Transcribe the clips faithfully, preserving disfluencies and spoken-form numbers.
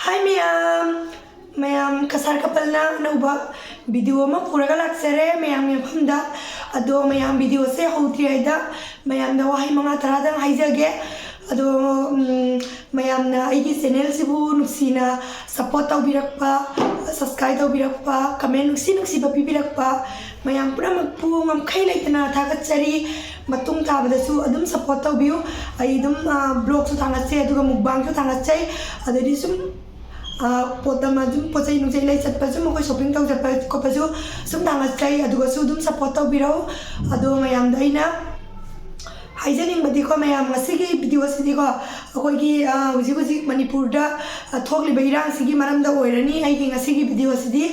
ꯍꯥꯏ ꯃꯌꯥꯝ, ꯃꯌꯥꯝ ꯀꯁꯥꯔ ꯀꯄꯜꯅ ꯑꯅꯧꯕ ꯚꯤꯗꯤꯑꯣ ꯑꯃ ꯄꯨꯔꯒ ꯂꯥꯛꯆꯔꯦ ꯃꯌꯥꯝꯒꯤ ꯃꯐꯝꯗ꯫ ꯑꯗꯣ ꯃꯌꯥꯝ ꯚꯤꯗꯤꯑꯣꯁꯦ ꯍꯧꯗ꯭ꯔꯤꯉꯩꯗ ꯃꯌꯥꯝꯗ ꯋꯥꯍꯩ ꯃꯉꯥ ꯇꯔꯥꯗꯪ ꯍꯥꯏꯖꯒꯦ꯫ ꯑꯗꯣ ꯎꯝ, ꯃꯌꯥꯝꯅ ꯑꯩꯒꯤ ꯆꯦꯅꯦꯜꯁꯤꯕꯨ ꯅꯨꯡꯁꯤꯅ ꯁꯞꯄꯣꯔꯠ ꯇꯧꯕꯤꯔꯛꯄ, ꯁꯕꯁꯀ꯭ꯔꯥꯏꯕ ꯇꯧꯕꯤꯔꯛꯄ, ꯀꯃꯦꯟ ꯅꯨꯡꯁꯤ ꯅꯨꯡꯁꯤꯕ ꯄꯤꯕꯤꯔꯛꯄ ꯃꯌꯥꯝ ꯄꯨꯝꯅꯃꯛꯄꯨ ꯉꯝꯈꯩ ꯂꯩꯇꯅ ꯊꯥꯒꯠꯆꯔꯤ꯫ ꯃꯇꯨꯡ ꯇꯥꯕꯗꯁꯨ ꯑꯗꯨꯝ ꯁꯞꯄꯣꯔꯠ ꯇꯧꯕꯤꯌꯨ꯫ ꯑꯩ ꯑꯗꯨꯝ ꯕ꯭ꯂꯣꯒꯁꯨ ꯊꯥꯒꯠꯆꯩ, ꯑꯗꯨꯒ ꯃꯨꯛꯕꯥꯡꯁꯨ ꯊꯥꯒꯠꯆꯩ꯫ ꯑꯗꯩꯗꯤ ꯁꯨꯝ ꯄꯣꯠ ꯑꯃ ꯑꯗꯨꯝ ꯄꯣꯠ ꯆꯩ ꯅꯨꯡꯆꯩ ꯂꯩ ꯆꯠꯄꯁꯨ, ꯃꯈꯣꯏ ꯁꯣꯞꯄꯤꯡ ꯇꯧ ꯆꯠꯄ ꯈꯣꯠꯄꯁꯨ ꯁꯨꯝ ꯊꯥꯒꯠꯆꯩ꯫ ꯑꯗꯨꯒꯁꯨ ꯑꯗꯨꯝ ꯁꯞꯄꯣꯔꯠ ꯇꯧꯕꯤꯔꯧ꯫ ꯑꯗꯣ ꯃꯌꯥꯝꯗ ꯑꯩꯅ ꯍꯥꯏꯖꯅꯤꯡꯕꯗꯤꯀꯣ, ꯃꯌꯥꯝ, ꯉꯁꯤꯒꯤ ꯚꯤꯗꯤꯑꯣꯁꯤꯗꯤꯀꯣ ꯑꯩꯈꯣꯏꯒꯤ ꯍꯧꯖꯤꯛ ꯍꯧꯖꯤꯛ ꯃꯅꯤꯄꯨꯔꯗ ꯊꯣꯛꯂꯤꯕ ꯏꯔꯥꯡꯁꯤꯒꯤ ꯃꯔꯝꯗ ꯑꯣꯏꯔꯅꯤ ꯑꯩꯒꯤ ꯉꯁꯤꯒꯤ ꯚꯤꯗꯤꯑꯣꯁꯤꯗꯤ꯫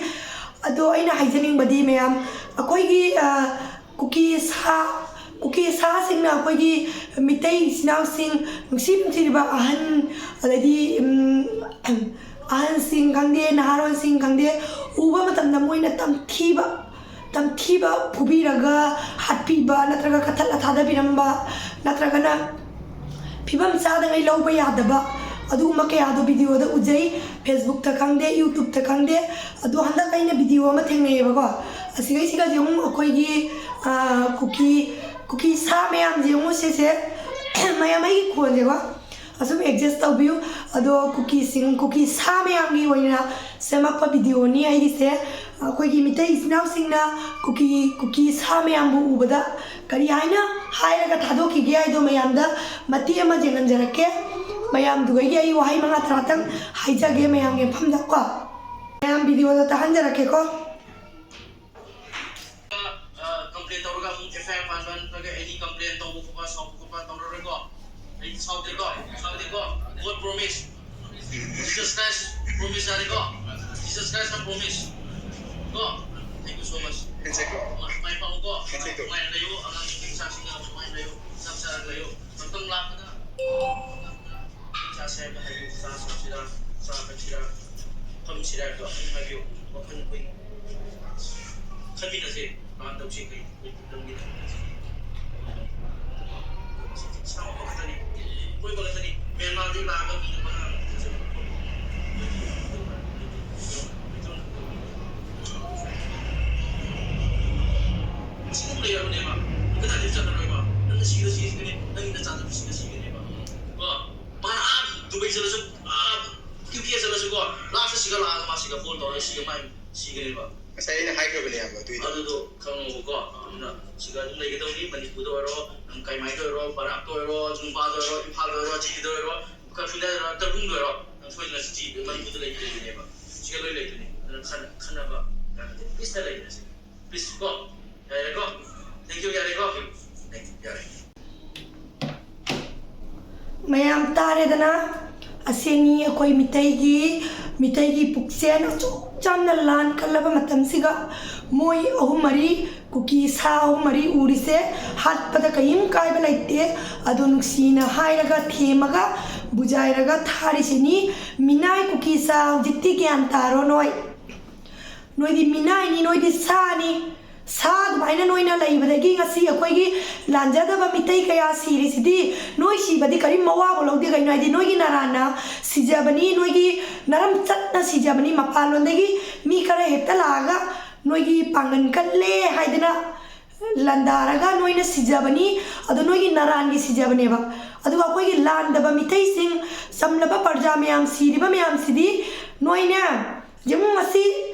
ꯑꯗꯣ ꯑꯩꯅ ꯍꯥꯏꯖꯅꯤꯡꯕꯗꯤ ꯃꯌꯥꯝ, ꯑꯩꯈꯣꯏꯒꯤ ꯀꯨꯀꯤ ꯁꯥ ꯀꯨꯀꯤ ꯁꯥꯁꯤꯡꯅ ꯑꯩꯈꯣꯏꯒꯤ ꯃꯤꯇꯩ ꯏꯆꯤꯟ ꯏꯅꯥꯎꯁꯤꯡ, ꯅꯨꯡꯁꯤ ꯅꯨꯡꯁꯤꯔꯤꯕ ꯑꯍꯟ, ꯑꯗꯩꯗꯤ ꯑꯍꯟꯁꯤꯡ ꯈꯪꯗꯦ, ꯅꯍꯥꯔꯣꯜꯁꯤꯡ ꯈꯪꯗꯦ, ꯎꯕ ꯃꯇꯝꯗ ꯃꯣꯏꯅ ꯇꯝꯊꯤꯕ ꯇꯝꯊꯤꯕ ꯐꯨꯕꯤꯔꯒ ꯍꯥꯠꯄꯤꯕ, ꯅꯠꯇ꯭ꯔꯒ ꯀꯊꯠꯂ ꯊꯥꯗꯕꯤꯔꯝꯕ, ꯅꯠꯇ꯭ꯔꯒꯅ ꯐꯤꯕꯝ ꯆꯥꯗꯉꯩ ꯂꯧꯕ ꯌꯥꯗꯕ, ꯑꯗꯨꯒꯨꯝꯕ ꯀꯌꯥꯗꯣ ꯚꯤꯗꯤꯑꯣꯗ ꯎꯖꯩ꯫ ꯐꯦꯁꯕꯨꯛꯇ ꯈꯪꯗꯦ, ꯌꯨꯇ꯭ꯌꯨꯕꯇ ꯈꯪꯗꯦ꯫ ꯑꯗꯣ ꯍꯟꯗꯛ ꯑꯩꯅ ꯚꯤꯗꯤꯑꯣ ꯑꯃ ꯊꯦꯡꯅꯩꯌꯦꯕꯀꯣ, ꯑꯁꯤꯒꯩꯁꯤꯒꯁꯦ ꯑꯃꯨꯛ ꯑꯩꯈꯣꯏꯒꯤ ꯀꯨꯀꯤ ꯀꯨꯀꯤ ꯁꯥ ꯃꯌꯥꯝꯁꯦ ꯑꯃꯨꯛ ꯁꯤꯁꯦ ꯃꯌꯥꯝ ꯑꯩꯒꯤ ꯈꯣꯟꯁꯦꯀꯣ ꯑꯁꯨꯝ ꯑꯦꯗꯖꯁ ꯇꯧꯕꯤꯌꯨ꯫ ꯑꯗꯣ ꯀꯨꯀꯤꯁꯤꯡ, ꯀꯨꯀꯤ ꯁꯥ ꯃꯌꯥꯝꯒꯤ ꯑꯣꯏꯅ ꯁꯦꯝꯃꯛꯄ ꯚꯤꯗꯤꯑꯣꯅꯤ ꯑꯩꯒꯤꯁꯦ꯫ ꯑꯩꯈꯣꯏꯒꯤ ꯃꯤꯇꯩ ꯏꯆꯤꯟ ꯏꯅꯥꯎꯁꯤꯡꯅ ꯀꯨꯀꯤ ꯀꯨꯀꯤ ꯁꯥ ꯃꯌꯥꯝꯕꯨ ꯎꯕꯗ ꯀꯔꯤ ꯍꯥꯏꯅ ꯍꯥꯏꯔꯒ ꯊꯥꯗꯣꯛꯈꯤꯒꯦ ꯍꯥꯏꯗꯣ ꯃꯌꯥꯝꯗ ꯃꯇꯦꯛ ꯑꯃ ꯌꯦꯡꯍꯟꯖꯔꯛꯀꯦ꯫ ꯃꯌꯥꯝꯗꯨꯒꯩꯒꯤ ꯑꯩ ꯋꯥꯍꯩ ꯃꯉꯥ ꯇꯔꯥꯇꯪ ꯍꯥꯏꯖꯒꯦ ꯃꯌꯥꯝꯒꯤ ꯃꯐꯝꯗ ꯀꯣ꯫ ꯃꯌꯥꯝ ꯚꯤꯗꯤꯑꯣꯗꯣ ꯇꯥꯍꯟꯖꯔꯛꯀꯦꯀꯣ꯫ ꯀꯝꯄ꯭ꯂꯦꯟ ꯇꯧꯔꯒ ꯑꯃꯨꯛ ꯑꯦꯐ ꯑꯥꯏ ꯑꯥꯔ ꯄꯥꯟꯕ ꯅꯠꯇ꯭ꯔꯒ ꯑꯦꯅꯤ ꯀꯝꯄ꯭ꯂꯦꯟ ꯇꯧꯕ ꯈꯣꯠꯄ ꯁꯥꯎꯕ ꯈꯣꯠꯄ ꯇꯧꯔꯔꯣꯏꯀꯣ꯫ ꯑꯩ ꯁꯥꯎꯗꯦꯀꯣ, ꯁꯥꯎꯗꯦꯀꯣ꯫ God promise, Jesus Christ promise ꯌꯥꯔꯦꯀꯣ꯫ Jesus Christ ꯅ promise ꯀꯣ꯫ Thank you so much꯫ ꯃꯥꯏ ꯄꯥꯛꯎꯀꯣ꯫ ꯅꯨꯡꯉꯥꯏꯅ ꯂꯩꯌꯨ꯫ ꯑꯉꯥꯡꯁꯤꯡ ꯏꯆꯥꯁꯤꯡꯒ ꯅꯨꯡꯉꯥꯏꯅ ꯂꯩꯌꯨ꯫ ꯆꯥꯛ ꯆꯥꯔꯒ ꯂꯩꯌꯨ꯫ ꯃꯇꯝ ꯂꯥꯛꯄꯗ ꯆꯥꯁꯦ ꯍꯥꯏꯕꯗ ꯍꯥꯏꯕꯤꯌꯨ꯫ ꯆꯥ ꯆꯥꯁꯤꯔꯥ, ꯆꯥ ꯊꯛꯁꯤꯔꯥ, ꯐꯝꯁꯤꯔꯥ ꯍꯥꯏꯕꯗꯣ ꯑꯗꯨꯝ ꯍꯥꯏꯕꯤꯌꯨ꯫ ꯋꯥꯈꯜ ꯑꯩꯈꯣꯏ ꯈꯟꯃꯤꯟꯅꯁꯦ꯫ ꯄ꯭ꯂꯥꯟ ꯇꯧꯁꯤ꯫ ꯀꯩ ꯀꯩ ꯂꯝꯒꯤ ꯊꯕꯛ ꯇꯧꯁꯤ? ꯁꯥꯎꯕ ꯈꯛꯇꯅꯤ, ꯀꯣꯏꯕ ꯈꯛꯇꯅꯤ꯫ ꯃ꯭ꯌꯥꯟꯃꯥꯔꯗꯒꯤ ꯂꯥꯛꯑꯒ ꯃꯤꯅ ꯄꯪꯉꯥꯡ ꯉꯥꯡꯕꯁꯦ ꯂꯥꯁꯇ ꯁꯤꯒ ꯂꯥꯛꯑꯒ ꯃꯥ ꯁꯤꯒ ꯐꯣꯜ ꯇꯧꯔꯒ ꯁꯤꯒ ꯃꯥꯏ ꯁꯤꯒꯅꯦꯕ꯫ ꯉꯁꯥꯏ ꯑꯩꯅ ꯍꯥꯏꯈ꯭ꯔꯕꯅꯦ, ꯏꯌꯥꯝꯕ, ꯑꯗꯨꯏꯗꯣ꯫ ꯑꯗꯨꯗꯣ ꯈꯪꯉꯣꯕꯀꯣ꯫ ꯑꯗꯨꯅ ꯁꯤꯒ ꯑꯗꯨꯝ ꯂꯩꯒꯗꯧꯅꯤ꯫ ꯃꯅꯤꯄꯨꯔꯗ ꯑꯣꯏꯔꯣ, ꯅꯪ ꯀꯥꯏꯃꯥꯏꯗ ꯑꯣꯏꯔꯣ, ꯕꯔꯥꯛꯇ ꯑꯣꯏꯔꯣ, ꯖꯨꯝꯕꯥꯗ ꯑꯣꯏꯔꯣ, ꯏꯝꯐꯥꯜꯗ ꯑꯣꯏꯔꯣ, ꯖꯤꯔꯤꯗ ꯑꯣꯏꯔꯣ, ꯀꯛꯆꯤꯡꯗ ꯑꯣꯏꯔꯣ, ꯇꯔꯨꯡꯗ ꯑꯣꯏꯔꯣ, ꯅꯪ ꯁꯣꯏꯗꯅ ꯁꯤ ꯃꯅꯤꯄꯨꯔꯗ ꯂꯩꯒꯗꯧꯔꯤꯅꯦꯕ꯫ ꯁꯤꯒ ꯂꯣꯏ ꯂꯩꯗꯣꯏꯅꯤ꯫ ꯑꯗꯨꯅ ꯈꯟ-, ꯈꯟꯅꯕ ꯌꯥꯗꯦ꯫ ꯄꯤꯁꯇ ꯂꯩꯔꯁꯤ꯫ ꯄꯤꯁ ꯀꯣ꯫ ꯌꯥꯔꯦꯀꯣ? Thank you, ꯌꯥꯔꯦꯀꯣ? Thank you, ꯌꯥꯔꯦ꯫ ꯃꯌꯥꯝ ꯇꯥꯔꯦꯗꯅ, ꯑꯁꯤꯅꯤ ꯑꯩꯈꯣꯏ ꯃꯤꯇꯩꯒꯤ, ꯃꯤꯇꯩꯒꯤ ꯄꯨꯛꯆꯦꯜ ꯑꯁꯨꯛ ꯌꯥꯝꯅ ꯂꯥꯟ ꯀꯜꯂꯕ ꯃꯇꯝꯁꯤꯒ ꯃꯣꯏ ꯑꯍꯨꯝ ꯃꯔꯤ, ꯀꯨꯀꯤ ꯁꯥ ꯑꯍꯨꯝ ꯃꯔꯤ ꯎꯔꯤꯁꯦ ꯍꯥꯠꯄꯗ ꯀꯔꯤꯝ ꯀꯥꯏꯕ ꯂꯩꯇꯦ꯫ ꯑꯗꯣ ꯅꯨꯡꯁꯤꯅ ꯍꯥꯏꯔꯒ, ꯊꯦꯝꯃꯒ, ꯕꯨꯖꯥꯏꯔꯒ ꯊꯥꯔꯤꯁꯤꯅꯤ꯫ ꯃꯤꯅꯥꯏ ꯀꯨꯀꯤ ꯁꯥ, ꯍꯧꯖꯤꯛꯇꯤ ꯒ꯭ꯌꯥꯟ ꯇꯥꯔꯣ ꯅꯣꯏ꯫ ꯅꯣꯏꯗꯤ ꯃꯤꯅꯥꯏꯅꯤ, ꯅꯣꯏꯗꯤ ꯁꯥꯅꯤ꯫ ꯁꯥ ꯑꯗꯨꯃꯥꯏꯅ ꯅꯣꯏꯅ ꯂꯩꯕꯗꯒꯤ ꯉꯁꯤ ꯑꯩꯈꯣꯏꯒꯤ ꯂꯥꯟꯖꯗꯕ ꯃꯤꯇꯩ ꯀꯌꯥ ꯁꯤꯔꯤꯁꯤꯗꯤ꯫ ꯅꯣꯏ ꯁꯤꯕꯗꯤ ꯀꯔꯤꯝ ꯃꯋꯥꯕꯨ ꯂꯧꯗꯦ ꯀꯩꯅꯣ, ꯍꯥꯏꯗꯤ ꯅꯣꯏꯒꯤ ꯅꯔꯥꯟꯅ ꯁꯤꯖꯕꯅꯤ, ꯅꯣꯏꯒꯤ ꯅꯔꯝ ꯆꯠꯅ ꯁꯤꯖꯕꯅꯤ꯫ ꯃꯄꯥꯟꯂꯣꯝꯗꯒꯤ ꯃꯤ ꯈꯔ ꯍꯦꯛꯇ ꯂꯥꯛꯑꯒ ꯅꯣꯏꯒꯤ ꯄꯥꯡꯒꯜ ꯀꯜꯂꯦ ꯍꯥꯏꯗꯅ ꯂꯥꯟꯗꯥꯔꯒ ꯅꯣꯏꯅ ꯁꯤꯖꯕꯅꯤ꯫ ꯑꯗꯣ ꯅꯣꯏꯒꯤ ꯅꯔꯥꯟꯒꯤ ꯁꯤꯖꯕꯅꯦꯕ꯫ ꯑꯗꯨꯒ ꯑꯩꯈꯣꯏꯒꯤ ꯂꯥꯟꯗꯕ ꯃꯤꯇꯩꯁꯤꯡ, ꯆꯝꯂꯕ ꯄ꯭ꯔꯖꯥ ꯃꯌꯥꯝ ꯁꯤꯔꯤꯕ ꯃꯌꯥꯝꯁꯤꯗꯤ ꯅꯣꯏꯅ ꯌꯦꯡꯉꯨ, ꯉꯁꯤ,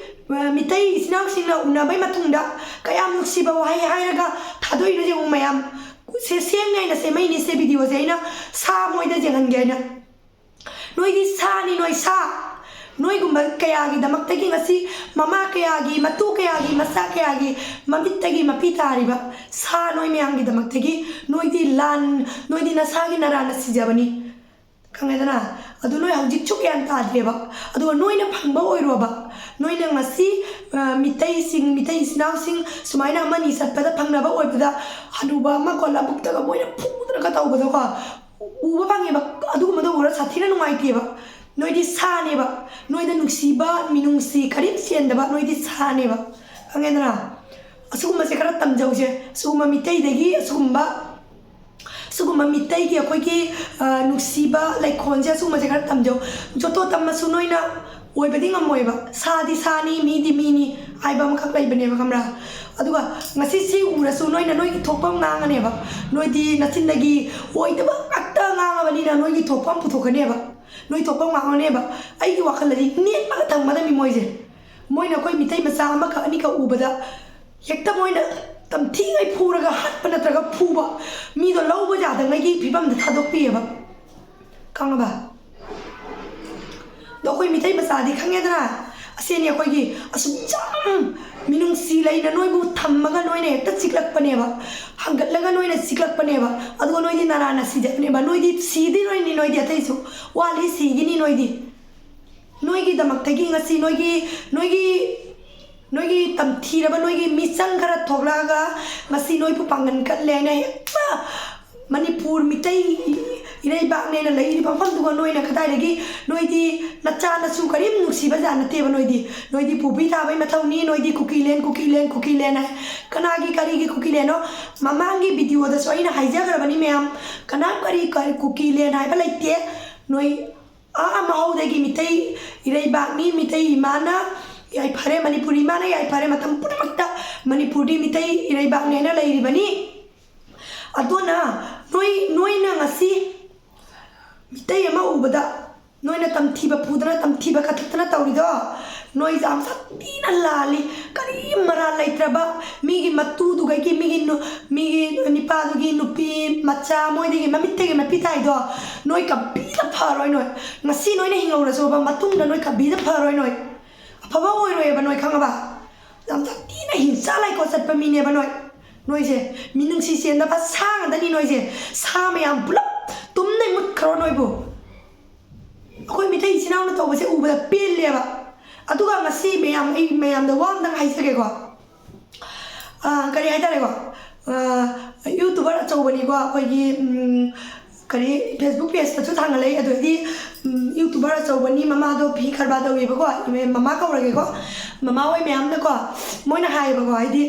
ꯑ, ꯃꯤꯇꯩ ꯏꯆꯤꯟ ꯏꯅꯥꯎꯁꯤꯡꯅ ꯎꯅꯕꯩ ꯃꯇꯨꯡꯗ ꯀꯌꯥꯝ ꯅꯨꯡꯁꯤꯕ ꯋꯥꯍꯩ ꯍꯥꯏꯔꯒ ꯊꯥꯗꯣꯛꯏꯅꯣ ꯌꯦꯡꯉꯨ ꯃꯌꯥꯝ꯫ ꯁꯦ ꯁꯦꯝꯅ ꯑꯩꯅ ꯁꯦꯝꯃꯛꯏꯅꯦ ꯁꯦ ꯚꯤꯗꯤꯑꯣꯁꯦ, ꯑꯩꯅ ꯁꯥ ꯃꯣꯏꯗ ꯌꯦꯡꯍꯟꯒꯦ ꯍꯥꯏꯅ꯫ ꯅꯣꯏꯗꯤ ꯁꯥꯅꯤ, ꯅꯣꯏ ꯁꯥ꯫ ꯅꯣꯏꯒꯨꯝꯕ ꯀꯌꯥꯒꯤꯗꯃꯛꯇꯒꯤ ꯉꯁꯤ ꯃꯃꯥ ꯀꯌꯥꯒꯤ, ꯃꯇꯨ ꯀꯌꯥꯒꯤ, ꯃꯆꯥ ꯀꯌꯥꯒꯤ ꯃꯃꯤꯠꯇꯒꯤ ꯃꯄꯤ ꯇꯥꯔꯤꯕ ꯁꯥ ꯅꯣꯏ ꯃꯌꯥꯝꯒꯤꯗꯃꯛꯇꯒꯤ ꯅꯣꯏꯗꯤ ꯂꯥꯟ, ꯅꯣꯏꯗꯤ ꯅꯁꯥꯒꯤ ꯅꯔꯥꯟꯅ ꯁꯤꯖꯕꯅꯤ꯫ ꯈꯪꯉꯦꯗꯅ? ꯑꯗꯨ ꯅꯣꯏ ꯍꯧꯖꯤꯛꯁꯨ ꯒ꯭ꯌꯥꯟ ꯇꯥꯗ꯭ꯔꯦꯕ꯫ ꯑꯗꯨꯒ ꯅꯣꯏꯅ ꯐꯪꯕ ꯑꯣꯏꯔꯣꯕ꯫ ꯅꯣꯏꯅ ꯉꯁꯤ, ꯑ, ꯃꯤꯇꯩꯁꯤꯡ, ꯃꯤꯇꯩ ꯏꯆꯤꯟ ꯏꯅꯥꯎꯁꯤꯡ ꯁꯨꯃꯥꯏꯅ ꯑꯃꯅꯤ ꯆꯠꯄꯗ ꯐꯪꯅꯕ ꯑꯣꯏꯕꯗ ꯍꯅꯨꯕ ꯑꯃ ꯀꯣ ꯂꯧꯕꯨꯛꯇꯒ ꯃꯣꯏꯅ ꯐꯨꯗꯅꯒ ꯇꯧꯕꯗꯣꯀꯣ, ꯎꯕ ꯐꯪꯉꯦꯕ꯫ ꯑꯗꯨꯒꯨꯝꯕꯗꯣ ꯎꯔ ꯁꯥꯊꯤꯅ ꯅꯨꯡꯉꯥꯏꯇꯦꯕ꯫ ꯅꯣꯏꯗꯤ ꯁꯥꯅꯦꯕ꯫ ꯅꯣꯏꯗ ꯅꯨꯡꯁꯤꯕ, ꯃꯤꯅꯨꯡꯁꯤ ꯀꯔꯤꯝ ꯆꯦꯟꯗꯕ ꯅꯣꯏꯗꯤ ꯁꯥꯅꯦꯕ꯫ ꯈꯪꯉꯦꯗꯅ? ꯑꯁꯤꯒꯨꯝꯕꯁꯦ ꯈꯔ ꯇꯝꯖꯧꯁꯦ꯫ ꯑꯁꯤꯒꯨꯝꯕ ꯃꯤꯇꯩꯗꯒꯤ ꯑꯁꯤꯒꯨꯝꯕ, ꯑꯁꯤꯒꯨꯝꯕ ꯃꯤꯇꯩꯒꯤ ꯑꯩꯈꯣꯏꯒꯤ, ꯑ, ꯅꯨꯡꯁꯤꯕ ꯂꯩꯈꯣꯜꯁꯦ, ꯑꯁꯤꯒꯨꯝꯕꯁꯦ ꯈꯔ ꯇꯝꯖꯧ꯫ ꯖꯣꯇꯣ ꯇꯝꯃꯁꯨ ꯅꯣꯏꯅ ꯑꯣꯏꯕꯗꯤ ꯉꯝꯃꯣꯏꯕ꯫ ꯁꯥꯗꯤ ꯁꯥꯅꯤ, ꯃꯤꯗꯤ ꯃꯤꯅꯤ ꯍꯥꯏꯕ ꯑꯃꯈꯛ ꯂꯩꯕꯅꯦꯕ, ꯈꯪꯕ꯭ꯔꯥ? ꯑꯗꯨꯒ ꯉꯁꯤ ꯁꯤ ꯎꯔꯁꯨ ꯅꯣꯏꯅ ꯅꯣꯏꯒꯤ ꯊꯣꯛꯄ ꯑꯃ ꯉꯥꯡꯉꯅꯦꯕ꯫ ꯅꯣꯏꯗꯤ ꯅꯆꯤꯟꯗꯒꯤ ꯑꯣꯏꯗꯕ ꯉꯥꯛꯇ ꯉꯥꯡꯉꯕꯅꯤꯅ ꯅꯣꯏꯒꯤ ꯊꯣꯛꯄ ꯑꯃ ꯄꯨꯊꯣꯛꯀꯅꯦꯕ꯫ ꯅꯣꯏ ꯊꯣꯛꯄ ꯉꯥꯡꯉꯅꯦꯕ꯫ ꯑꯩꯒꯤ ꯋꯥꯈꯜꯗꯗꯤ ꯅꯦꯠꯂꯒ ꯊꯝꯒꯗꯕꯅꯤ ꯃꯣꯏꯁꯦ꯫ ꯃꯣꯏꯅ ꯑꯩꯈꯣꯏ ꯃꯤꯇꯩ ꯃꯆꯥ ꯑꯃꯈꯛ ꯑꯅꯤꯈꯛ ꯎꯕꯗ ꯍꯦꯛꯇ ꯃꯣꯏꯅ ꯇꯝꯊꯤꯉꯩ ꯐꯨꯔꯒ ꯍꯥꯠꯄ ꯅꯠꯇ꯭ꯔꯒ ꯐꯨꯕ, ꯃꯤꯗꯣ ꯂꯧꯕ ꯌꯥꯗꯉꯩꯒꯤ ꯐꯤꯕꯝꯗ ꯊꯥꯗꯣꯛꯄꯤꯑꯕ꯫ ꯈꯪꯉꯕ? ꯑꯗꯣ ꯑꯩꯈꯣꯏ ꯃꯤꯇꯩ ꯃꯆꯥꯗꯤ ꯈꯪꯉꯦꯗꯅ, ꯑꯁꯤꯅꯤ ꯑꯩꯈꯣꯏꯒꯤ ꯑꯁꯨꯛ ꯌꯥꯝ ꯃꯤꯅꯨꯡꯁꯤ ꯂꯩꯅ ꯅꯣꯏꯕꯨ ꯊꯝꯃꯒ ꯅꯣꯏꯅ ꯍꯦꯛꯇ ꯆꯤꯛꯂꯛꯄꯅꯦꯕ, ꯍꯪꯒꯠꯂꯒ ꯅꯣꯏꯅ ꯆꯤꯛꯂꯛꯄꯅꯦꯕ꯫ ꯑꯗꯨꯒ ꯅꯣꯏꯗꯤ ꯅꯔꯥꯅ ꯁꯤꯖꯕꯅꯦꯕ꯫ ꯅꯣꯏꯗꯤ ꯁꯤꯗꯣꯏꯔꯣꯏꯅꯤ, ꯅꯣꯏꯗꯤ ꯑꯇꯩꯁꯨ ꯋꯥꯠꯂꯤ, ꯁꯤꯒꯤꯅꯤ ꯅꯣꯏꯗꯤ꯫ ꯅꯣꯏꯒꯤꯗꯃꯛꯇꯒꯤ ꯉꯁꯤ ꯅꯣꯏꯒꯤ, ꯅꯣꯏꯒꯤ, ꯅꯣꯏꯒꯤ ꯇꯝꯊꯤꯔꯕ ꯅꯣꯏꯒꯤ ꯃꯤꯆꯪ ꯈꯔ ꯊꯣꯛꯂꯛꯑꯒ ꯉꯁꯤ ꯅꯣꯏꯕꯨ ꯄꯥꯡꯒꯟ ꯀꯠꯂꯦ ꯍꯥꯏꯅ ꯍꯦꯛꯇ ꯃꯅꯤꯄꯨꯔ ꯃꯤꯇꯩ ꯏꯔꯩꯕꯥꯛꯅꯦꯅ ꯂꯩꯔꯤꯕ ꯃꯐꯝꯗꯨꯒ ꯅꯣꯏꯅ ꯀꯗꯥꯏꯗꯒꯤ, ꯅꯣꯏꯗꯤ ꯅꯆꯥ ꯅꯁꯨ ꯀꯔꯤꯝ ꯅꯨꯡꯁꯤꯕ ꯖꯥꯠ ꯅꯠꯇꯦꯕ꯫ ꯅꯣꯏꯗꯤ, ꯅꯣꯏꯗꯤ ꯄꯨꯕꯤ ꯊꯥꯕꯩ ꯃꯊꯧꯅꯤ, ꯅꯣꯏꯗꯤ ꯀꯨꯀꯤꯂꯦꯟ, ꯀꯨꯀꯤꯂꯦꯟ, ꯀꯨꯀꯤꯂꯦꯟ ꯍꯥꯏ꯫ ꯀꯅꯥꯒꯤ ꯀꯔꯤꯒꯤ ꯀꯨꯀꯤꯂꯦꯟꯅꯣ? ꯃꯃꯥꯡꯒꯤ ꯚꯤꯗꯤꯑꯣꯗꯁꯨ ꯑꯩꯅ ꯍꯥꯏꯖꯈ꯭ꯔꯕꯅꯤ ꯃꯌꯥꯝ, ꯀꯅꯥꯝ ꯀꯔꯤ, ꯀꯔꯤ ꯀꯨꯀꯤꯂꯦꯟ ꯍꯥꯏꯕ ꯂꯩꯇꯦ꯫ ꯅꯣꯏ ꯑꯥ ꯃꯍꯧꯗꯒꯤ ꯃꯤꯇꯩ ꯏꯔꯩꯕꯥꯛꯅꯤ, ꯃꯤꯇꯩ ꯏꯃꯥꯅ ꯌꯥꯏꯐꯔꯦ, ꯃꯅꯤꯄꯨꯔꯤ ꯏꯃꯥꯅ ꯌꯥꯏꯐꯔꯦ, ꯃꯇꯝ ꯄꯨꯝꯅꯃꯛꯇ ꯃꯅꯤꯄꯨꯔꯗꯤ ꯃꯤꯇꯩ ꯏꯔꯩꯕꯥꯛꯅꯦꯅ ꯂꯩꯔꯤꯕꯅꯤ꯫ ꯑꯗꯨꯅ ꯅꯣꯏ, ꯅꯣꯏꯅ ꯉꯁꯤ ꯃꯤꯇꯩ ꯑꯃ ꯎꯕꯗ ꯅꯣꯏꯅ ꯇꯝꯊꯤꯕ ꯐꯨꯗꯅ, ꯇꯝꯊꯤꯕ ꯀꯊꯛꯇꯅ ꯇꯧꯔꯤꯗꯣ, ꯅꯣꯏꯁꯦ ꯌꯥꯝ ꯁꯥꯊꯤꯅ ꯂꯥꯜꯂꯤ꯫ ꯀꯔꯤ ꯃꯔꯥꯜ ꯂꯩꯇ꯭ꯔꯕ ꯃꯤꯒꯤ ꯃꯇꯨꯗꯨꯒꯒꯤ, ꯃꯤꯒꯤ ꯅꯨ-, ꯃꯤꯒꯤ ꯅꯤꯄꯥꯗꯨꯒꯤ ꯅꯨꯄꯤ ꯃꯆꯥ ꯃꯣꯏꯗꯒꯤ ꯃꯃꯤꯠꯇꯒꯤ ꯃꯄꯤ ꯇꯥꯏꯗꯣ, ꯅꯣꯏ ꯀꯝꯄꯤꯗ ꯐꯔꯣꯏ ꯅꯣꯏ꯫ ꯉꯁꯤ ꯅꯣꯏꯅ ꯍꯤꯡꯍꯧꯔꯁꯨꯕ, ꯃꯇꯨꯡꯗ ꯅꯣꯏ ꯀꯝꯄꯤꯗ ꯐꯔꯣꯏ ꯅꯣꯏ꯫ ꯑꯐꯕ ꯑꯣꯏꯔꯣꯏꯕ ꯅꯣꯏ, ꯈꯪꯉꯕ? ꯌꯥꯝ ꯁꯥꯊꯤꯅ ꯍꯤꯡꯆꯥ ꯂꯥꯏꯀꯣ ꯆꯠꯄ ꯃꯤꯅꯦꯕ ꯅꯣꯏ꯫ ꯅꯣꯏꯁꯦ ꯃꯤꯅꯨꯡꯁꯤ ꯆꯦꯟꯗꯕ ꯁꯥ ꯉꯥꯛꯇꯅꯤ ꯅꯣꯏꯁꯦ꯫ ꯁꯥ ꯃꯌꯥꯝ ꯄꯨꯂꯞ ꯇꯨꯝꯅ ꯃꯨꯠꯈ꯭ꯔꯣ ꯅꯣꯏꯕꯨ꯫ ꯑꯩꯈꯣꯏ ꯃꯤꯇꯩ ꯏꯆꯤꯟ ꯏꯅꯥꯎꯅ ꯇꯧꯕꯁꯦ ꯎꯕꯗ ꯄꯦꯜꯂꯦꯕ꯫ ꯑꯗꯨꯒ ꯉꯁꯤ ꯃꯌꯥꯝ, ꯑꯩ ꯃꯌꯥꯝꯗ ꯋꯥ ꯑꯝꯇꯪ ꯍꯥꯏꯖꯒꯦꯀꯣ꯫ ꯑꯥ, ꯀꯔꯤ ꯍꯥꯏꯇꯥꯔꯦꯀꯣ, ꯑꯥ, YouTuber ꯑꯆꯧꯕꯅꯤꯀꯣ, ꯑꯩꯈꯣꯏꯒꯤ, ꯎꯝ, ꯀꯔꯤ, Facebook pageꯇꯁꯨ ꯊꯥꯡꯒꯠꯂꯛꯏ꯫ ꯑꯗꯨꯗꯤ, ꯎꯝ, YouTuber ꯑꯆꯧꯕꯅꯤ, ꯃꯃꯥꯗꯣ ꯐꯤ ꯀꯔꯕꯥꯔ ꯇꯧꯋꯦꯕꯀꯣ, ꯃꯃꯥ ꯀꯧꯔꯒꯦꯀꯣ, ꯃꯃꯥ ꯍꯣꯏ ꯃꯌꯥꯝꯅꯀꯣ, ꯃꯣꯏꯅ ꯍꯥꯏꯌꯦꯕꯀꯣ, ꯍꯥꯏꯗꯤ,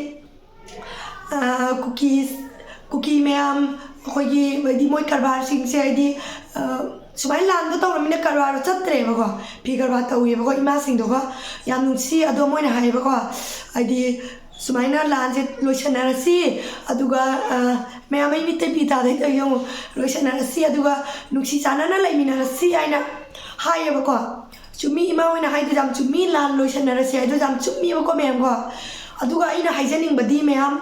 ꯑꯥ, ꯀꯨꯀꯤ, ꯀꯨꯀꯤ ꯃꯌꯥꯝ, ꯑꯩꯈꯣꯏꯒꯤ, ꯍꯥꯏꯗꯤ, ꯃꯣꯏ ꯀꯔꯕꯥꯔꯁꯤꯡꯁꯦ, ꯍꯥꯏꯗꯤ, ꯑꯥ, ꯁꯨꯃꯥꯏꯅ ꯂꯥꯟꯗꯣ ꯇꯧꯔꯃꯤꯅ ꯀꯔꯕꯥꯔꯗꯣ ꯆꯠꯇ꯭ꯔꯦꯕꯀꯣ꯫ ꯐꯤ ꯀꯔꯕꯥꯔ ꯇꯧꯋꯦꯕꯀꯣ ꯏꯃꯥꯁꯤꯡꯗꯣꯀꯣ꯫ ꯌꯥꯝ ꯅꯨꯡꯁꯤ꯫ ꯑꯗꯣ ꯃꯣꯏꯅ ꯍꯥꯏꯌꯦꯕꯀꯣ, ꯍꯥꯏꯗꯤ, ꯁꯨꯃꯥꯏꯅ ꯂꯥꯟꯁꯦ ꯂꯣꯏꯁꯟꯅꯔꯁꯤ, ꯑꯗꯨꯒ, ꯑꯥ, ꯃꯌꯥꯝ ꯑꯩ ꯃꯤꯠꯇ ꯄꯤ ꯇꯥꯗꯣꯏ ꯇꯧꯋꯤ ꯌꯦꯡꯉꯨ, ꯂꯣꯏꯁꯟꯅꯔꯁꯤ, ꯑꯗꯨꯒ ꯅꯨꯡꯁꯤ ꯆꯥꯟꯅꯅ ꯂꯩꯃꯤꯟꯅꯔꯁꯤ ꯍꯥꯏꯅ ꯍꯥꯏꯌꯦꯕꯀꯣ꯫ ꯆꯨꯝꯃꯤ, ꯏꯃꯥ ꯍꯣꯏꯅ ꯍꯥꯏꯗꯣ ꯌꯥꯝ ꯆꯨꯝꯃꯤ, ꯂꯥꯟ ꯂꯣꯏꯁꯟꯅꯔꯁꯦ ꯍꯥꯏꯗꯣ ꯌꯥꯝ ꯆꯨꯝꯃꯤꯕꯀꯣ ꯃꯌꯥꯝꯀꯣ꯫ ꯑꯗꯨꯒ ꯑꯩꯅ ꯍꯥꯏꯖꯅꯤꯡꯕꯗꯤ ꯃꯌꯥꯝ,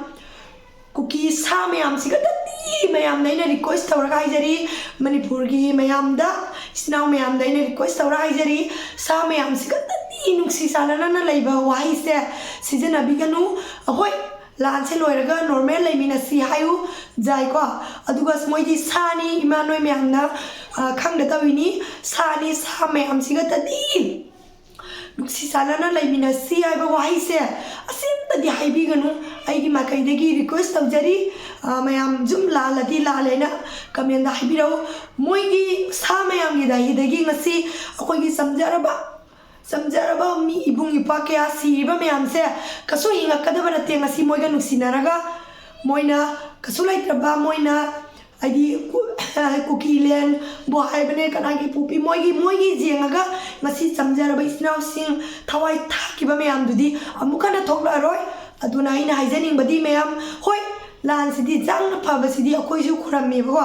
ꯀꯨꯀꯤ ꯁꯥ ꯃꯌꯥꯝꯁꯤꯒꯗꯗꯤ ꯃꯌꯥꯝꯗ ꯑꯩꯅ request ꯇꯧꯔꯒ ꯍꯥꯏꯖꯔꯤ, ꯃꯅꯤꯄꯨꯔꯒꯤ ꯃꯌꯥꯝꯗ, ꯏꯆꯤꯟ ꯏꯅꯥꯎ ꯃꯌꯥꯝꯗ ꯑꯩꯅ request ꯇꯧꯔꯒ ꯍꯥꯏꯖꯔꯤ, ꯁꯥ ꯃꯌꯥꯝꯁꯤꯒꯗꯗꯤ ꯅꯨꯡꯁꯤ ꯆꯥꯟꯅꯅ ꯂꯩꯕ ꯋꯥꯍꯩꯁꯦ ꯁꯤꯖꯤꯟꯅꯕꯤꯒꯅꯨ꯫ ꯑꯩꯈꯣꯏ ꯂꯥꯟꯁꯦ ꯂꯣꯏꯔꯒ normal ꯂꯩꯃꯤꯟꯅꯁꯤ ꯍꯥꯏꯌꯨ ꯌꯥꯏꯀꯣ꯫ ꯑꯗꯨꯒ ꯃꯣꯏꯗꯤ ꯁꯥꯅꯤ, ꯏꯃꯥ ꯅꯣꯏ ꯃꯌꯥꯝꯅ, ꯑ, ꯈꯪꯗ ꯇꯧꯔꯤꯅꯤ, ꯁꯥꯅꯤ, ꯁꯥ ꯃꯌꯥꯝꯁꯤꯒꯗꯗꯤ ꯅꯨꯡꯁꯤ ꯆꯥꯟꯅꯅ ꯂꯩꯃꯤꯟꯅꯁꯤ ꯍꯥꯏꯕ ꯋꯥꯍꯩꯁꯦ ꯑꯁꯤꯃꯇꯗꯤ ꯍꯥꯏꯕꯤꯒꯅꯨ꯫ ꯑꯩꯒꯤ ꯃꯥꯏꯀꯩꯗꯒꯤ request ꯇꯧꯖꯔꯤ꯫ ꯑ, ꯃꯌꯥꯝ ꯁꯨꯝ ꯂꯥꯜꯂꯗꯤ ꯂꯥꯜꯂꯦꯅ comment ꯍꯥꯏꯕꯤꯔꯛꯎ꯫ ꯃꯣꯏꯒꯤ ꯁꯥ ꯃꯌꯥꯝꯒꯤ ꯗꯥꯏꯔꯤꯗꯒꯤ ꯉꯁꯤ ꯑꯩꯈꯣꯏꯒꯤ ꯆꯝꯖꯔꯕ, ꯆꯝꯖꯔꯕ ꯃꯤ ꯏꯕꯨꯡ ꯏꯄ꯭ꯋꯥ ꯀꯌꯥ ꯁꯤꯔꯤꯕ ꯃꯌꯥꯝꯁꯦ ꯀꯩꯁꯨ ꯍꯤꯡꯉꯛꯀꯗꯕ ꯅꯠꯇꯦ꯫ ꯉꯁꯤ ꯃꯣꯏꯒ ꯅꯨꯡꯁꯤꯅꯔꯒ ꯃꯣꯏꯅ ꯀꯩꯁꯨ ꯂꯩꯇ꯭ꯔꯕ, ꯃꯣꯏꯅ ꯍꯥꯏꯗꯤ ꯀꯨ-, ꯀꯨꯀꯤꯂꯦꯟꯕꯨ ꯍꯥꯏꯕꯅꯦ, ꯀꯅꯥꯒꯤ ꯄꯣꯛꯄꯤ, ꯃꯣꯏꯒꯤ, ꯃꯣꯏꯒꯤ ꯌꯦꯡꯉꯒ ꯉꯁꯤ ꯆꯝꯖꯔꯕ ꯏꯆꯤꯟ ꯏꯅꯥꯎꯁꯤꯡ ꯊꯋꯥꯏ ꯊꯥꯛꯈꯤꯕ ꯃꯌꯥꯝꯗꯨꯗꯤ ꯑꯃꯨꯛ ꯍꯟꯅ ꯊꯣꯛꯂꯛꯑꯔꯣꯏ꯫ ꯑꯗꯨꯅ ꯑꯩꯅ ꯍꯥꯏꯖꯅꯤꯡꯕꯗꯤ ꯃꯌꯥꯝ, ꯍꯣꯏ, ꯂꯥꯟꯁꯤꯗꯤ ꯌꯥꯡꯅ ꯐꯕꯁꯤꯗꯤ ꯑꯩꯈꯣꯏꯁꯨ ꯈꯨꯔꯝꯃꯦꯕꯀꯣ,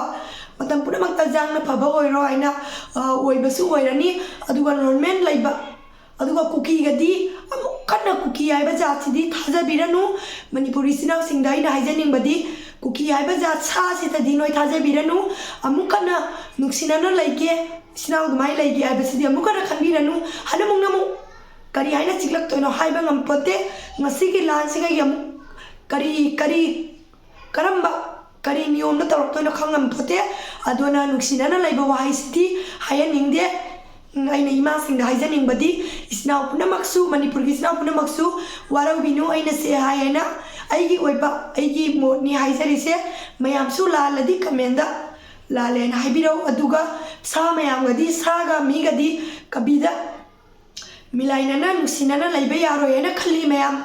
ꯃꯇꯝ ꯄꯨꯝꯅꯃꯛꯇ ꯌꯥꯡꯅ ꯐꯕ ꯑꯣꯏꯔꯣ ꯍꯥꯏꯅ, ꯑ, ꯑꯣꯏꯕꯁꯨ ꯑꯣꯏꯔꯅꯤ꯫ ꯑꯗꯨꯒ normal ꯂꯩꯕ, ꯑꯗꯨꯒ ꯀꯨꯀꯤꯒꯗꯤ ꯑꯃꯨꯛ ꯀꯟꯅ ꯀꯨꯀꯤ ꯍꯥꯏꯕ ꯖꯥꯠꯁꯤꯗꯤ ꯊꯥꯖꯕꯤꯔꯅꯨ꯫ ꯃꯅꯤꯄꯨꯔꯤ ꯏꯆꯤꯟ ꯏꯅꯥꯎꯁꯤꯡꯗ ꯑꯩꯅ ꯍꯥꯏꯖꯅꯤꯡꯕꯗꯤ, ꯀꯨꯀꯤ ꯍꯥꯏꯕ ꯖꯥꯠ ꯁꯥꯁꯤꯗꯗꯤ ꯅꯣꯏ ꯊꯥꯖꯕꯤꯔꯅꯨ꯫ ꯑꯃꯨꯛ ꯀꯟꯅ ꯅꯨꯡꯁꯤꯅꯅ ꯂꯩꯒꯦ, ꯏꯆꯤꯟ ꯏꯅꯥꯎ ꯑꯗꯨꯃꯥꯏꯅ ꯂꯩꯒꯦ ꯍꯥꯏꯕꯁꯤꯗꯤ ꯑꯃꯨꯛ ꯀꯟꯅ ꯈꯟꯕꯤꯔꯅꯨ꯫ ꯍꯟꯗꯃꯨꯛꯅ ꯑꯃꯨꯛ ꯀꯔꯤ ꯍꯥꯏꯅ ꯆꯤꯛꯂꯛꯇꯣꯏꯅꯣ ꯍꯥꯏꯕ ꯉꯝꯄꯣꯠꯇꯦ꯫ ꯉꯁꯤꯒꯤ ꯂꯥꯟꯁꯤꯒ ꯑꯃꯨꯛ ꯀꯔꯤ, ꯀꯔꯤ, ꯀꯔꯝꯕ, ꯀꯔꯤ ꯅꯤꯌꯣꯝꯗ ꯇꯧꯔꯛꯇꯣꯏꯅꯣ ꯈꯪꯉꯝꯄꯣꯠꯇꯦ꯫ ꯑꯗꯨꯅ ꯅꯨꯡꯁꯤꯅꯅ ꯂꯩꯕ ꯋꯥꯍꯩꯁꯤꯗꯤ ꯍꯥꯏꯍꯟꯅꯤꯡꯗꯦ꯫ ꯎꯝ, ꯑꯩꯅ ꯏꯃꯥꯁꯤꯡꯗ ꯍꯥꯏꯖꯅꯤꯡꯕꯗꯤ, ꯏꯆꯤꯟ ꯏꯅꯥꯎ ꯄꯨꯝꯅꯃꯛꯁꯨ, ꯃꯅꯤꯄꯨꯔꯒꯤ ꯏꯆꯤꯟ ꯏꯅꯥꯎ ꯄꯨꯝꯅꯃꯛꯁꯨ ꯋꯥꯔꯧꯕꯤꯅꯨ, ꯑꯩꯅ ꯁꯦ ꯍꯥꯏ ꯍꯥꯏꯅ ꯑꯩꯒꯤ ꯑꯣꯏꯕ, ꯑꯩꯒꯤ ꯃꯣꯠꯅꯤ ꯍꯥꯏꯖꯔꯤꯁꯦ꯫ ꯃꯌꯥꯝꯁꯨ ꯂꯥꯜꯂꯗꯤ comment ꯂꯥꯜꯂꯦꯅ ꯍꯥꯏꯕꯤꯔꯛꯎ꯫ ꯑꯗꯨꯒ ꯁꯥ ꯃꯌꯥꯝꯒꯗꯤ, ꯁꯥꯒ ꯃꯤꯒꯗꯤ ꯀꯕꯤꯗ ꯃꯤꯂꯥꯏꯅꯅ ꯅꯨꯡꯁꯤꯅꯅ ꯂꯩꯕ ꯌꯥꯔꯣꯏ ꯍꯥꯏꯅ ꯈꯜꯂꯤ ꯃꯌꯥꯝ꯫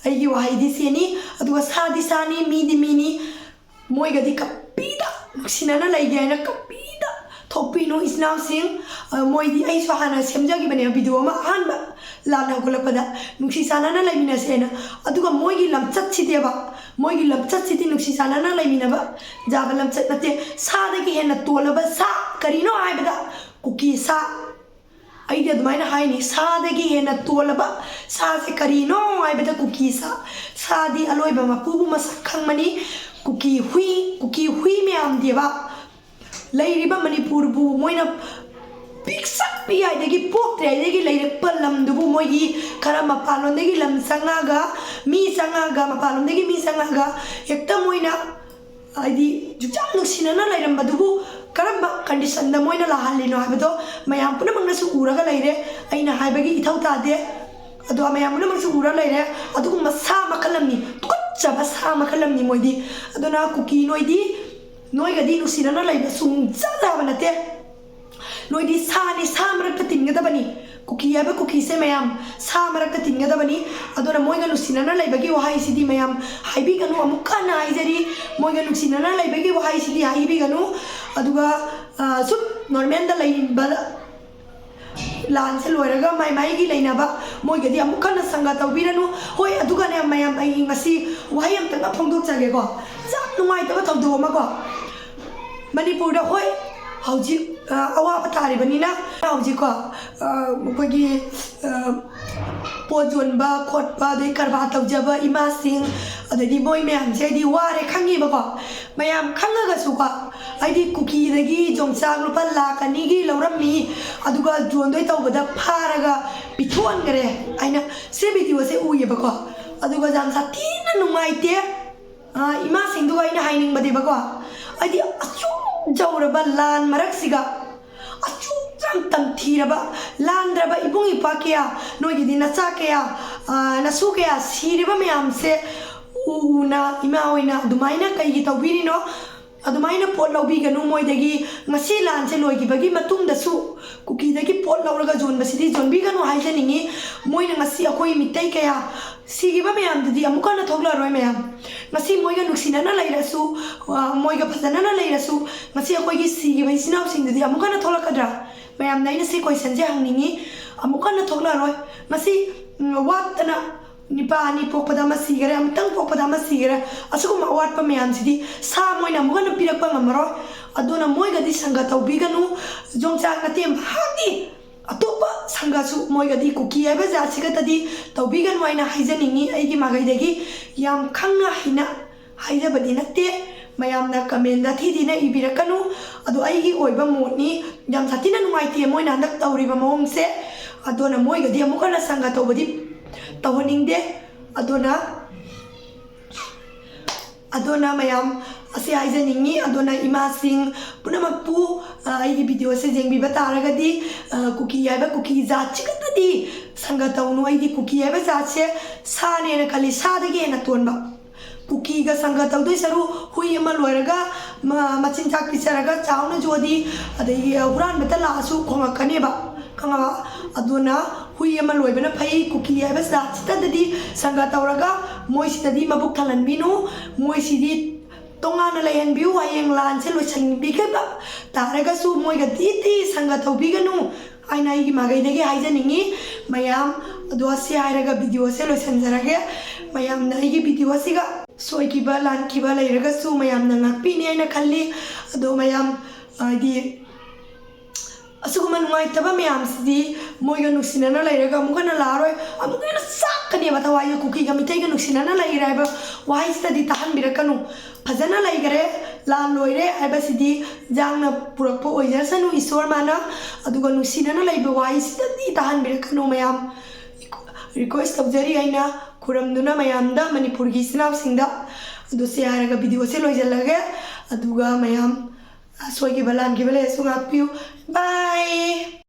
ꯑꯩꯒꯤ ꯋꯥꯍꯩꯗꯤ ꯁꯤꯅꯤ꯫ ꯑꯗꯨꯒ ꯁꯥꯗꯤ ꯁꯥꯅꯤ, ꯃꯤꯗꯤ ꯃꯤꯅꯤ꯫ ꯃꯣꯏꯒꯗꯤ ꯀꯞꯄꯤꯗ ꯅꯨꯡꯁꯤꯅꯅ ꯂꯩꯒꯦ ꯍꯥꯏꯅ ꯀꯞꯄꯤꯗ ꯊꯣꯛꯄꯤꯅꯨ ꯏꯆꯤꯟ ꯏꯅꯥꯎꯁꯤꯡ꯫ ꯑ, ꯃꯣꯏꯗꯤ, ꯑꯩꯁꯨ ꯍꯥꯟꯅ ꯁꯦꯝꯖꯈꯤꯕꯅꯦ video ꯑꯃ, ꯑꯍꯥꯟꯕ ꯂꯥꯟꯅ ꯍꯧꯒꯠꯂꯛꯄꯗ, ꯅꯨꯡꯁꯤ ꯆꯥꯟꯅꯅ ꯂꯩꯃꯤꯟꯅꯁꯦꯅ꯫ ꯑꯗꯨꯒ ꯃꯣꯏꯒꯤ ꯂꯝꯆꯠꯁꯤꯗꯤꯕ, ꯃꯣꯏꯒꯤ ꯂꯝꯆꯠꯁꯤꯗꯤ ꯅꯨꯡꯁꯤ ꯆꯥꯟꯅꯅ ꯂꯩꯃꯤꯟꯅꯕ ꯌꯥꯕ ꯂꯝꯆꯠ ꯅꯠꯇꯦ꯫ ꯁꯥꯗꯒꯤ ꯍꯦꯟꯅ ꯇꯣꯜꯂꯕ ꯁꯥ ꯀꯔꯤꯅꯣ ꯍꯥꯏꯕꯗ ꯀꯨꯀꯤ ꯁꯥ꯫ ꯑꯩꯗꯤ ꯑꯗꯨꯃꯥꯏꯅ ꯍꯥꯏꯅꯤ, ꯁꯥꯗꯒꯤ ꯍꯦꯟꯅ ꯇꯣꯜꯂꯕ ꯁꯥꯁꯦ ꯀꯔꯤꯅꯣ ꯍꯥꯏꯕꯗ ꯀꯨꯀꯤ ꯁꯥ꯫ ꯁꯥꯗꯤ ꯑꯂꯣꯏꯕ ꯃꯄꯨꯕꯨ ꯃꯁꯛ ꯈꯪꯕꯅꯤ꯫ ꯀꯨꯀꯤ ꯍꯨꯏ, ꯀꯨꯀꯤ ꯍꯨꯏ ꯃꯌꯥꯝꯗꯤꯕ, ꯂꯩꯔꯤꯕ ꯃꯅꯤꯄꯨꯔꯕꯨ ꯃꯣꯏꯅ ꯄꯤꯛꯁꯛ ꯄꯤꯛꯏꯉꯩꯗꯒꯤ, ꯄꯣꯛꯇ꯭ꯔꯤꯉꯩꯗꯒꯤ ꯂꯩꯔꯛꯄ ꯂꯝꯗꯨꯕꯨ ꯃꯣꯏꯒꯤ ꯈꯔ ꯃꯄꯥꯟꯂꯣꯝꯗꯒꯤ ꯂꯝ ꯆꯪꯉꯛꯑꯒ, ꯃꯤ ꯆꯪꯉꯛꯑꯒ, ꯃꯄꯥꯟꯂꯣꯝꯗꯒꯤ ꯃꯤ ꯆꯪꯉꯛꯑꯒ ꯍꯦꯛꯇ ꯃꯣꯏꯅ, ꯍꯥꯏꯗꯤ, ꯌꯥꯝ ꯅꯨꯡꯁꯤꯅꯅ ꯂꯩꯔꯝꯕꯗꯨꯕꯨ ꯀꯔꯝꯕ conditionꯗ ꯃꯣꯏꯅ ꯂꯥꯛꯍꯜꯂꯤꯅꯣ ꯍꯥꯏꯕꯗꯣ ꯃꯌꯥꯝ ꯄꯨꯝꯅꯃꯛꯅꯁꯨ ꯎꯔꯒ ꯂꯩꯔꯦ꯫ ꯑꯩꯅ ꯍꯥꯏꯕꯒꯤ ꯏꯊꯧ ꯇꯥꯗꯦ꯫ ꯑꯗꯣ ꯃꯌꯥꯝ ꯄꯨꯝꯅꯃꯛꯁꯨ ꯎꯔ ꯂꯩꯔꯦ꯫ ꯑꯗꯨꯒꯨꯝꯕ ꯁꯥ ꯃꯈꯜ ꯑꯃꯅꯤ, ꯇꯨꯀꯠꯆꯕ ꯁꯥ ꯃꯈꯜ ꯑꯃꯅꯤ ꯃꯣꯏꯗꯤ꯫ ꯑꯗꯨꯅ ꯀꯨꯀꯤ ꯅꯣꯏꯗꯤ, ꯅꯣꯏꯒꯗꯤ ꯅꯨꯡꯁꯤꯅꯅ ꯂꯩꯕ ꯁꯨꯡꯌꯥ ꯌꯥꯕ ꯅꯠꯇꯦ꯫ ꯅꯣꯏꯗꯤ ꯁꯥꯅꯤ, ꯁꯥ ꯃꯔꯛꯇ ꯇꯤꯟꯒꯗꯕꯅꯤ꯫ ꯀꯨꯀꯤ ꯍꯥꯏꯕ ꯀꯨꯀꯤꯁꯦ ꯃꯌꯥꯝ ꯁꯥ ꯃꯔꯛꯇ ꯇꯤꯟꯒꯗꯕꯅꯤ꯫ ꯑꯗꯨꯅ ꯃꯣꯏꯒ ꯅꯨꯡꯁꯤꯅꯅ ꯂꯩꯕꯒꯤ ꯋꯥꯍꯩꯁꯤꯗꯤ ꯃꯌꯥꯝ ꯍꯥꯏꯕꯤꯒꯅꯨ꯫ ꯑꯃꯨꯛ ꯍꯟꯅ ꯍꯥꯏꯖꯔꯤ, ꯃꯣꯏꯒ ꯅꯨꯡꯁꯤꯅꯅ ꯂꯩꯕꯒꯤ ꯋꯥꯍꯩꯁꯤꯗꯤ ꯍꯥꯏꯕꯤꯒꯅꯨ꯫ ꯑꯗꯨꯒ, ꯑ, ꯁꯨꯝ normalꯗ ꯂꯩꯕ ꯂꯥꯟꯁꯦ ꯂꯣꯏꯔꯒ ꯃꯥꯏ ꯃꯥꯏꯒꯤ ꯂꯩꯅꯕ, ꯃꯣꯏꯒꯗꯤ ꯑꯃꯨꯛ ꯍꯟꯅ ꯁꯪꯒ ꯇꯧꯕꯤꯔꯅꯨ꯫ ꯍꯣꯏ, ꯑꯗꯨꯒꯅꯦ ꯃꯌꯥꯝ, ꯑꯩ ꯉꯁꯤ ꯋꯥꯍꯩ ꯑꯝꯇꯪꯒ ꯐꯣꯡꯗꯣꯛꯆꯒꯦꯀꯣ꯫ ꯌꯥꯝ ꯅꯨꯡꯉꯥꯏꯇꯕ ꯊꯧꯗꯣꯛ ꯑꯃꯀꯣ, ꯃꯅꯤꯄꯨꯔꯗ, ꯍꯣꯏ, ꯍꯧꯖꯤꯛ, ꯑ, ꯑꯋꯥꯕ ꯇꯥꯔꯤꯕꯅꯤꯅ ꯍꯧꯖꯤꯛꯀꯣ, ꯑ, ꯑꯩꯈꯣꯏꯒꯤ, ꯑ, ꯄꯣꯠ ꯌꯣꯟꯕ ꯈꯣꯠꯄ, ꯑꯗꯩ ꯀꯔꯕꯥꯔ ꯇꯧꯖꯕ ꯏꯃꯥꯁꯤꯡ, ꯑꯗꯩꯗꯤ ꯃꯣꯏ ꯃꯌꯥꯝꯁꯦ ꯍꯥꯏꯗꯤ ꯋꯥꯔꯦ ꯈꯪꯉꯦꯕꯀꯣ꯫ ꯃꯌꯥꯝ ꯈꯪꯉꯒꯁꯨꯀꯣ, ꯍꯥꯏꯗꯤ ꯀꯨꯀꯤꯗꯒꯤ ꯌꯣꯡꯆꯥꯛ ꯂꯨꯄꯥ ꯂꯥꯈ ꯑꯅꯤꯒꯤ ꯂꯧꯔꯝꯃꯤ, ꯑꯗꯨꯒ ꯌꯣꯟꯗꯣꯏ ꯇꯧꯕꯗ ꯐꯥꯔꯒ ꯄꯤꯊꯣꯛꯍꯟꯈ꯭ꯔꯦ ꯍꯥꯏꯅ ꯁꯤ videoꯁꯦ ꯎꯏꯌꯦꯕꯀꯣ꯫ ꯑꯗꯨꯒ ꯌꯥꯝ ꯁꯥꯊꯤꯅ ꯅꯨꯡꯉꯥꯏꯇꯦ꯫ ꯑ, ꯏꯃꯥꯁꯤꯡꯗꯨꯒ ꯑꯩꯅ ꯍꯥꯏꯅꯤꯡꯕꯗꯤꯕꯀꯣ, ꯍꯥꯏꯗꯤ ꯑꯁꯨꯛ ꯌꯧꯔꯕ ꯂꯥꯟ ꯃꯔꯛꯁꯤꯒ, ꯑꯁꯨꯛ ꯌꯥꯝ ꯇꯝꯊꯤꯔꯕ, ꯂꯥꯟꯗ꯭ꯔꯕ ꯏꯕꯨꯡ ꯏꯄ꯭ꯋꯥ ꯀꯌꯥ, ꯅꯣꯏꯒꯤꯗꯤ ꯅꯆꯥ ꯀꯌꯥ, ꯑ, ꯅꯁꯨ ꯀꯌꯥ ꯁꯤꯔꯤꯕ ꯃꯌꯥꯝꯁꯦ ꯎ ꯎꯅ ꯏꯃꯥ ꯍꯣꯏꯅ ꯑꯗꯨꯃꯥꯏꯅ ꯀꯩꯒꯤ ꯇꯧꯕꯤꯔꯤꯅꯣ? ꯑꯗꯨꯃꯥꯏꯅ ꯄꯣꯠ ꯂꯧꯕꯤꯒꯅꯨ ꯃꯣꯏꯗꯒꯤ꯫ ꯉꯁꯤ ꯂꯥꯟꯁꯦ ꯂꯣꯏꯈꯤꯕꯒꯤ ꯃꯇꯨꯡꯗꯁꯨ ꯀꯨꯀꯤꯗꯒꯤ ꯄꯣꯠ ꯂꯧꯔꯒ ꯌꯣꯟꯕꯁꯤꯗꯤ ꯌꯣꯟꯕꯤꯒꯅꯨ ꯍꯥꯏꯖꯅꯤꯡꯉꯤ꯫ ꯃꯣꯏꯅ ꯉꯁꯤ ꯑꯩꯈꯣꯏ ꯃꯤꯇꯩ ꯀꯌꯥ ꯁꯤꯈꯤꯕ ꯃꯌꯥꯝꯗꯨꯗꯤ ꯑꯃꯨꯛ ꯍꯟꯅ ꯊꯣꯛꯂꯛꯑꯔꯣꯏ ꯃꯌꯥꯝ꯫ ꯉꯁꯤ ꯃꯣꯏꯒ ꯅꯨꯡꯁꯤꯅꯅ ꯂꯩꯔꯁꯨ, ꯑ, ꯃꯣꯏꯒ ꯐꯖꯅꯅ ꯂꯩꯔꯁꯨ, ꯉꯁꯤ ꯑꯩꯈꯣꯏꯒꯤ ꯁꯤꯈꯤꯕ ꯏꯆꯤꯟ ꯏꯅꯥꯎꯁꯤꯡꯗꯨꯗꯤ ꯑꯃꯨꯛ ꯍꯟꯅ ꯊꯣꯛꯂꯛꯀꯗ꯭ꯔꯥ? ꯃꯌꯥꯝꯅ ꯑꯩꯅ ꯁꯤ questionꯁꯦ ꯍꯪꯅꯤꯡꯉꯤ꯫ ꯑꯃꯨꯛ ꯍꯟꯅ ꯊꯣꯛꯂꯛꯑꯔꯣꯏ꯫ ꯉꯁꯤ, ꯎꯝ, ꯋꯥꯠꯇꯅ ꯅꯤꯄꯥ ꯑꯅꯤ ꯄꯣꯛꯄꯗ ꯑꯃ ꯁꯤꯈꯔꯦ, ꯑꯃꯨꯛꯇꯪ ꯄꯣꯛꯄꯗ ꯑꯃ ꯁꯤꯈꯔꯦ꯫ ꯑꯁꯤꯒꯨꯝꯕ ꯑꯋꯥꯠꯄ ꯃꯌꯥꯝꯁꯤꯗꯤ ꯁꯥ ꯃꯣꯏꯅ ꯑꯃꯨꯛ ꯍꯟꯅ ꯄꯤꯔꯛꯄ ꯉꯝꯃꯔꯣꯏ꯫ ꯑꯗꯨꯅ ꯃꯣꯏꯒꯗꯤ ꯁꯪꯒ ꯇꯧꯕꯤꯒꯅꯨ꯫ ꯌꯣꯡꯆꯥꯛ ꯅꯇꯦꯝ ꯍꯥꯠꯂꯤ꯫ ꯑꯇꯣꯞꯄ ꯁꯪꯒꯁꯨ ꯃꯣꯏꯒꯗꯤ ꯀꯨꯀꯤ ꯍꯥꯏꯕ ꯖꯥꯠꯁꯤ ꯈꯛꯇꯗꯤ ꯇꯧꯕꯤꯒꯅꯨ ꯍꯥꯏꯅ ꯍꯥꯏꯖꯅꯤꯡꯉꯤ꯫ ꯑꯩꯒꯤ ꯃꯥꯏꯀꯩꯗꯒꯤ ꯌꯥꯝ ꯈꯪꯅ ꯍꯩꯅ ꯍꯥꯏꯖꯕꯗꯤ ꯅꯠꯇꯦ꯫ ꯃꯌꯥꯝꯅ comment ꯊꯤ ꯊꯤꯅ ꯏꯕꯤꯔꯛꯀꯅꯨ꯫ ꯑꯗꯣ ꯑꯩꯒꯤ ꯑꯣꯏꯕ ꯃꯣꯠꯅꯤ꯫ ꯌꯥꯝ ꯁꯥꯊꯤꯅ ꯅꯨꯡꯉꯥꯏꯇꯦ ꯃꯣꯏꯅ ꯍꯟꯗꯛ ꯇꯧꯔꯤꯕ ꯃꯑꯣꯡꯁꯦ꯫ ꯑꯗꯨꯅ ꯃꯣꯏꯒꯗꯤ ꯑꯃꯨꯛ ꯍꯟꯅ ꯁꯪꯒ ꯇꯧꯕꯗꯤ ꯇꯧꯍꯟꯅꯤꯡꯗꯦ꯫ ꯑꯗꯨꯅ ꯑꯗꯨꯅ ꯃꯌꯥꯝ ꯑꯁꯤ ꯍꯥꯏꯖꯅꯤꯡꯉꯤ꯫ ꯑꯗꯨꯅ ꯏꯃꯥꯁꯤꯡ ꯄꯨꯝꯅꯃꯛꯄꯨ, ꯑ, ꯑꯩꯒꯤ video ꯁꯦ ꯌꯦꯡꯕꯤꯕ ꯇꯥꯔꯒꯗꯤ, ꯑ, ꯀꯨꯀꯤ ꯍꯥꯏꯕ ꯀꯨꯀꯤ ꯖꯥꯠꯁꯤ ꯈꯛꯇꯗꯤ ꯁꯪꯒ ꯇꯧꯅꯨ꯫ ꯑꯩꯗꯤ ꯀꯨꯀꯤ ꯍꯥꯏꯕ ꯖꯥꯠꯁꯦ ꯁꯥꯅꯦꯅ ꯈꯜꯂꯤ, ꯁꯥꯗꯒꯤ ꯍꯦꯟꯅ ꯇꯣꯟꯕ꯫ ꯀꯨꯀꯤꯒ ꯁꯪꯒ ꯇꯧꯗꯣꯏ ꯁꯔꯨ ꯍꯨꯏ ꯑꯃ ꯂꯣꯏꯔꯒ ꯃ-, ꯃꯆꯤꯟꯖꯥꯛ ꯄꯤꯖꯔꯒ ꯆꯥꯎꯅ ꯌꯣꯛꯑꯗꯤ, ꯑꯗꯒꯤ ꯍꯨꯔꯥꯟꯕꯇ ꯂꯥꯛꯑꯁꯨ ꯈꯣꯡꯉꯛꯀꯅꯦꯕ, ꯈꯪꯉꯕ? ꯑꯗꯨꯅ ꯍꯨꯏ ꯑꯃ ꯂꯣꯏꯕꯅ ꯐꯩ꯫ ꯀꯨꯀꯤ ꯍꯥꯏꯕ ꯖꯥꯠꯁꯤꯗꯗꯤ ꯁꯪꯒ ꯇꯧꯔꯒ ꯃꯣꯏꯁꯤꯗꯗꯤ ꯃꯕꯨꯛ ꯊꯜꯍꯟꯕꯤꯅꯨ, ꯃꯣꯏꯁꯤꯗꯤ ꯇꯣꯉꯥꯟꯅ ꯂꯩꯍꯟꯕꯤꯌꯨ꯫ ꯍꯌꯦꯡ ꯂꯥꯟꯁꯦ ꯂꯣꯏꯁꯤꯟꯕꯤꯈꯤꯕ ꯇꯥꯔꯒꯁꯨ ꯃꯣꯏꯒꯗꯤꯗꯤ ꯁꯪꯒ ꯇꯧꯕꯤꯒꯅꯨ ꯍꯥꯏꯅ ꯑꯩꯒꯤ ꯃꯥꯏꯀꯩꯗꯒꯤ ꯍꯥꯏꯖꯅꯤꯡꯉꯤ ꯃꯌꯥꯝ꯫ ꯑꯗꯣ ꯑꯁꯤ ꯍꯥꯏꯔꯒ video ꯁꯦ ꯂꯣꯏꯁꯤꯟꯖꯔꯒꯦ꯫ ꯃꯌꯥꯝꯅ ꯑꯩꯒꯤ video ꯁꯤꯒ ꯁꯣꯏꯈꯤꯕ ꯂꯥꯟꯈꯤꯕ ꯂꯩꯔꯒꯁꯨ ꯃꯌꯥꯝꯅ ꯉꯥꯛꯄꯤꯅꯤ ꯍꯥꯏꯅ ꯈꯜꯂꯤ꯫ ꯑꯗꯣ ꯃꯌꯥꯝ, ꯍꯥꯏꯗꯤ, ꯑꯁꯤꯒꯨꯝꯕ ꯅꯨꯡꯉꯥꯏꯇꯕ ꯃꯌꯥꯝꯁꯤꯗꯤ ꯃꯣꯏꯒ ꯅꯨꯡꯁꯤꯅꯅ ꯂꯩꯔꯒ ꯑꯃꯨꯛ ꯍꯟꯅ ꯂꯥꯛꯑꯔꯣꯏ꯫ ꯑꯃꯨꯛ ꯍꯦꯟꯅ ꯆꯥꯛꯀꯅꯦꯕ ꯊꯋꯥꯏꯁꯦ꯫ ꯀꯨꯀꯤꯒ ꯃꯤꯇꯩꯒ ꯅꯨꯡꯁꯤꯅꯅ ꯂꯩꯈ꯭ꯔꯦ ꯍꯥꯏꯕ ꯋꯥꯍꯩꯁꯤꯗꯗꯤ ꯇꯥꯍꯟꯕꯤꯔꯛꯀꯅꯨ꯫ ꯐꯖꯅ ꯂꯩꯈꯔꯦ, ꯂꯥꯟ ꯂꯣꯏꯔꯦ ꯍꯥꯏꯕꯁꯤꯗꯤ ꯏꯔꯥꯡꯅ ꯄꯨꯔꯛꯄ ꯑꯣꯏꯖꯁꯅꯨ, ꯏꯁꯣꯔ ꯃꯥꯅ꯫ ꯑꯗꯨꯒ ꯅꯨꯡꯁꯤꯅꯅ ꯂꯩꯕ ꯋꯥꯍꯩꯁꯤꯗꯗꯤ ꯇꯥꯍꯟꯕꯤꯔꯛꯀꯅꯨ ꯃꯌꯥꯝ꯫ Request ꯇꯧꯖꯔꯤ ꯑꯩꯅ ꯈꯨꯔꯝꯗꯨꯅ ꯃꯌꯥꯝꯗ, ꯃꯅꯤꯄꯨꯔꯒꯤ ꯏꯆꯤꯟ ꯏꯅꯥꯎꯁꯤꯡꯗ꯫ ꯑꯗꯨ ꯁꯤ ꯍꯥꯏꯔꯒ video ꯁꯦ ꯂꯣꯏꯁꯤꯜꯂꯒꯦ꯫ ꯑꯗꯨꯒ ꯃꯌꯥꯝ, ꯑ, ꯁꯣꯏꯈꯤꯕ ꯂꯥꯟꯈꯤꯕ ꯂꯩꯔꯁꯨ ꯉꯥꯛꯄꯤꯌꯨ꯫ Bye꯫